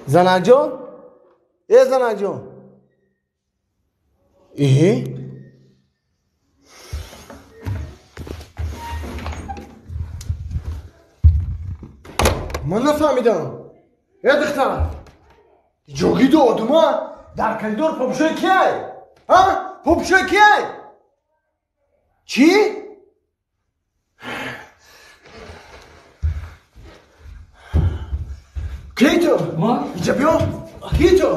Занакҷон, э занакҷон, э ман нафаҳмидам. Э духтар, ҷогиду одума дар коридор попушои киай? А попушои киай? Чӣ? Кӣ ту? Ма? Иҷа биё. Кӣ ту?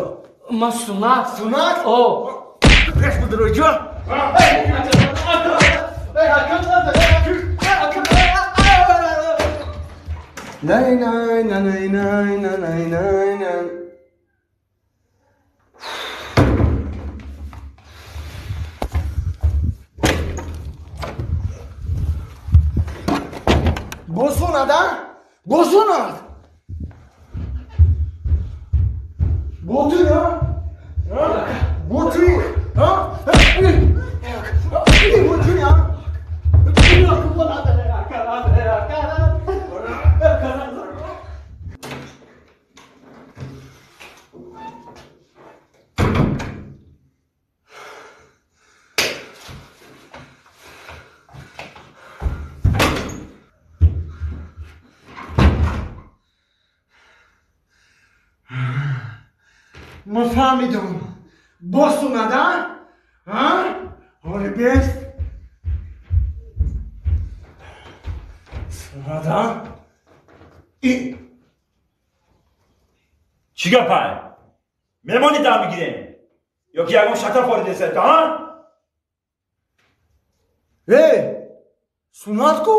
Ма Сунат. Сунат? О. Пеш бидро иҷа. Най най най най най най най най. Босунад, а? Босунад! Ботуй, а? Ботуй, а? Ботуй, а? Ма фаҳмидам. Босунад, а? А? Ҳоли бест? Сунад, а? И Чӣ гапай? Мемони дам мегирем? Ё ки ягон шата форидесед, а? Э, сунат ку?